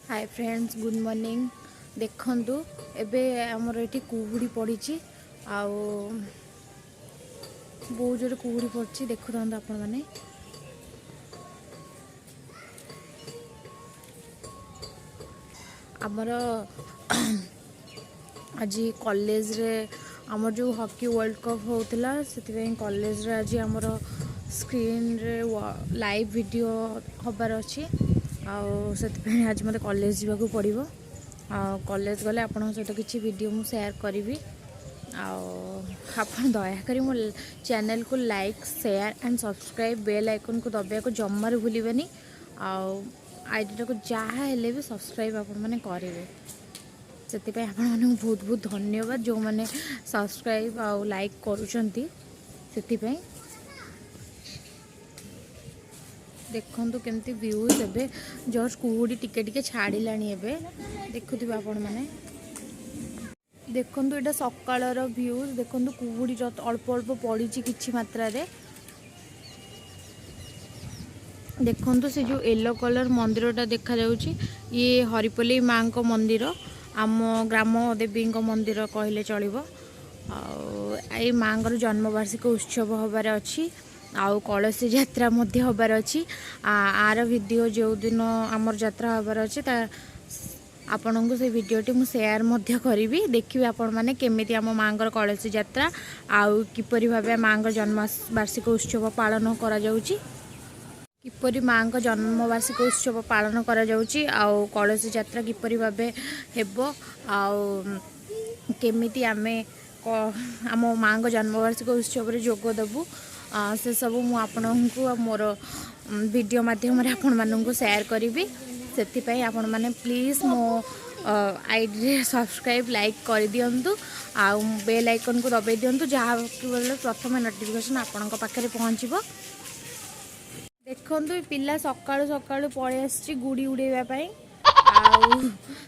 ହାଏ friends, good morning. ଦେଖନ୍ତୁ, ଏବେ ଆମର ଏଠି କୁହୁଡ଼ି ପଡ଼ିଛି ଆଉ ବହୁତ ଜୋରେ କୁହୁଡ଼ି ପଡ଼ିଛି, ଦେଖୁଥାନ୍ତୁ ଆପଣମାନେ। ଆମର ଆଜି କଲେଜରେ ଆମର ଯେଉଁ ହକି ୱାର୍ଲଡ଼ କପ୍ ହେଉଥିଲା, ସେଥିପାଇଁ କଲେଜରେ ଆଜି ଆମର ସ୍କ୍ରିନ୍ରେ ଲାଇଭ୍ ଭିଡ଼ିଓ ହେବାର ଅଛି ଆଉ ସେଥିପାଇଁ ଆଜି ମୋତେ କଲେଜ ଯିବାକୁ ପଡ଼ିବ। ଆଉ କଲେଜ ଗଲେ ଆପଣଙ୍କ ସହିତ କିଛି ଭିଡ଼ିଓ ମୁଁ ସେୟାର କରିବି। ଆଉ ଆପଣ ଦୟାକରି ମୋ ଚ୍ୟାନେଲକୁ like, share and subscribe, bail ଆଇକନ୍କୁ ଦବାଇବାକୁ ଜମାରୁ ଭୁଲିବେନି। ଆଉ ଆଇଡ଼ିଟାକୁ ଯାହା ହେଲେ ବି ସବସ୍କ୍ରାଇବ୍ ଆପଣମାନେ କରିବେ। ସେଥିପାଇଁ ଆପଣମାନଙ୍କୁ ବହୁତ ବହୁତ ଧନ୍ୟବାଦ, ଯେଉଁମାନେ ସବସ୍କ୍ରାଇବ୍ ଆଉ ଲାଇକ୍ କରୁଛନ୍ତି। ସେଥିପାଇଁ ଦେଖନ୍ତୁ କେମିତି ଭ୍ୟୁଜ୍। ଏବେ ଜଷ୍ଟ କୁହୁଡ଼ି ଟିକେ ଟିକେ ଛାଡ଼ିଲାଣି, ଏବେ ଦେଖୁଥିବେ ଆପଣମାନେ। ଦେଖନ୍ତୁ, ଏଇଟା ସକାଳର ଭ୍ୟୁଜ୍। ଦେଖନ୍ତୁ, କୁହୁଡ଼ି ଅଳ୍ପ ଅଳ୍ପ ପଡ଼ିଛି କିଛି ମାତ୍ରାରେ। ଦେଖନ୍ତୁ, ସେ ଯେଉଁ ୟେଲୋ କଲର୍ ମନ୍ଦିରଟା ଦେଖାଯାଉଛି, ଇଏ ହରିପଲ୍ଲୀ ମାଆଙ୍କ ମନ୍ଦିର, ଆମ ଗ୍ରାମ ଦେବୀଙ୍କ ମନ୍ଦିର କହିଲେ ଚଳିବ। ଆଉ ଏଇ ମାଆଙ୍କର ଜନ୍ମବାର୍ଷିକ ଉତ୍ସବ ହେବାର ଅଛି ଆଉ କଳସୀ ଯାତ୍ରା ମଧ୍ୟ ହେବାର ଅଛି। ଆର ଭିଡ଼ିଓ, ଯେଉଁଦିନ ଆମର ଯାତ୍ରା ହେବାର ଅଛି, ତା ଆପଣଙ୍କୁ ସେ ଭିଡ଼ିଓଟି ମୁଁ ସେୟାର ମଧ୍ୟ କରିବି। ଦେଖିବେ ଆପଣମାନେ କେମିତି ଆମ ମାଆଙ୍କର କଳସୀ ଯାତ୍ରା ଆଉ କିପରି ଭାବେ ମାଆଙ୍କ ଜନ୍ମ ବାର୍ଷିକ ଉତ୍ସବ ପାଳନ କରାଯାଉଛି, କିପରି ମାଆଙ୍କ ଜନ୍ମବାର୍ଷିକ ଉତ୍ସବ ପାଳନ କରାଯାଉଛି ଆଉ କଳସୀ ଯାତ୍ରା କିପରି ଭାବେ ହେବ ଆଉ କେମିତି ଆମେ ଆମ ମାଆଙ୍କ ଜନ୍ମବାର୍ଷିକ ଉତ୍ସବରେ ଯୋଗ ଦେବୁ, ସେସବୁ ମୁଁ ଆପଣଙ୍କୁ ମୋର ଭିଡ଼ିଓ ମାଧ୍ୟମରେ ଆପଣମାନଙ୍କୁ ସେୟାର କରିବି। ସେଥିପାଇଁ ଆପଣମାନେ ପ୍ଲିଜ୍ ମୋ ଆଇଡ଼ିରେ ସବସ୍କ୍ରାଇବ୍, ଲାଇକ୍ କରିଦିଅନ୍ତୁ ଆଉ ବେଲ୍ ଆଇକନ୍କୁ ଦବାଇ ଦିଅନ୍ତୁ, ଯାହା ପ୍ରଥମେ ନୋଟିଫିକେସନ୍ ଆପଣଙ୍କ ପାଖରେ ପହଞ୍ଚିବ। ଦେଖନ୍ତୁ, ଏ ପିଲା ସକାଳୁ ସକାଳୁ ପଳେଇ ଆସିଛି ଗୁଡ଼ି ଉଡ଼େଇବା ପାଇଁ। ଆଉ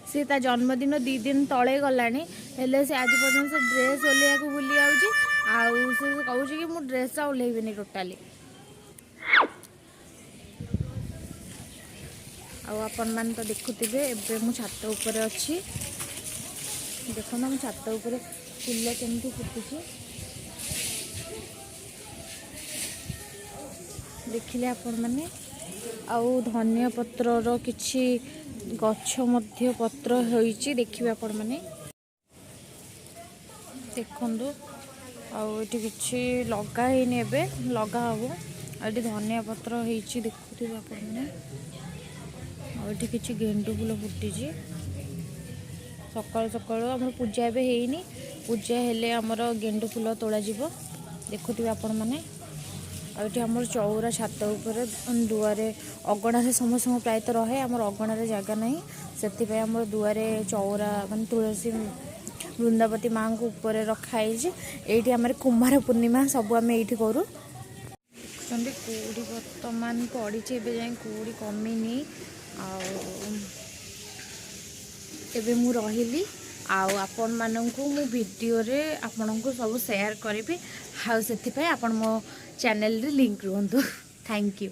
ସେ ତା ଜନ୍ମଦିନ 2 ଦିନ ତଳେ ଗଲାଣି, ହେଲେ ସେ ଆଜି ପର୍ଯ୍ୟନ୍ତ ସେ ଡ୍ରେସ୍ ଓହ୍ଲେଇବାକୁ ଭୁଲି ଯାଉଛି। ଆଉ ସେ କହୁଛି କି ମୁଁ ଡ୍ରେସ୍ଟା ଓହ୍ଲେଇବିନି ଟୋଟାଲି। ଆଉ ଆପଣମାନେ ତ ଦେଖୁଥିବେ, ଏବେ ମୁଁ ଛାତ ଉପରେ ଅଛି। ଦେଖନ୍ତୁ, ଆମ ଛାତ ଉପରେ ଫୁଲ କେମିତି ଫୁଟୁଛି, ଦେଖିଲେ ଆପଣମାନେ। ଆଉ ଧନିଆ ପତ୍ରର କିଛି ଗଛ ମଧ୍ୟ ପତ୍ର ହୋଇଛି, ଦେଖିବେ ଆପଣମାନେ। ଦେଖନ୍ତୁ, ଆଉ ଏଠି କିଛି ଲଗା ହେଇନି, ଏବେ ଲଗା ହେବ। ଆଉ ଏଠି ଧନିଆ ପତ୍ର ହେଇଛି, ଦେଖୁଥିବେ ଆପଣମାନେ। ଆଉ ଏଠି କିଛି ଗେଣ୍ଡୁ ଫୁଲ ଫୁଟିଛି। ସକାଳୁ ସକାଳୁ ଆମର ପୂଜା ଏବେ ହେଇନି, ପୂଜା ହେଲେ ଆମର ଗେଣ୍ଡୁ ଫୁଲ ତୋଳାଯିବ, ଦେଖୁଥିବେ ଆପଣମାନେ। ଆଉ ଏଠି ଆମର ଚଉରା ଛାତ ଉପରେ ଦୁଆରେ ଅଗଣାରେ ସମସ୍ତଙ୍କ ପ୍ରାୟତଃ ରହେ। ଆମର ଅଗଣାରେ ଜାଗା ନାହିଁ, ସେଥିପାଇଁ ଆମର ଦୁଆରେ ଚଉରା, ମାନେ ତୁଳସୀ ବୃନ୍ଦାବତୀ ମାଆଙ୍କୁ ଉପରେ ରଖା ହେଇଛି। ଏଇଠି ଆମର କୁମାର ପୂର୍ଣ୍ଣିମା ସବୁ ଆମେ ଏଇଠି କରୁ। ଦେଖୁଛନ୍ତି, କୁହୁଡ଼ି ବର୍ତ୍ତମାନ ପଡ଼ିଛି, ଏବେ ଯାଏଁ କୁହୁଡ଼ି କମିନି। ଆଉ ଏବେ ମୁଁ ରହିଲି ଆଉ ଆପଣମାନଙ୍କୁ ମୁଁ ଭିଡ଼ିଓରେ ଆପଣଙ୍କୁ ସବୁ ସେୟାର କରିବି। ଆଉ ସେଥିପାଇଁ ଆପଣ ମୋ ଚ୍ୟାନେଲରେ ଲିଙ୍କ ରୁହନ୍ତୁ। Thank you.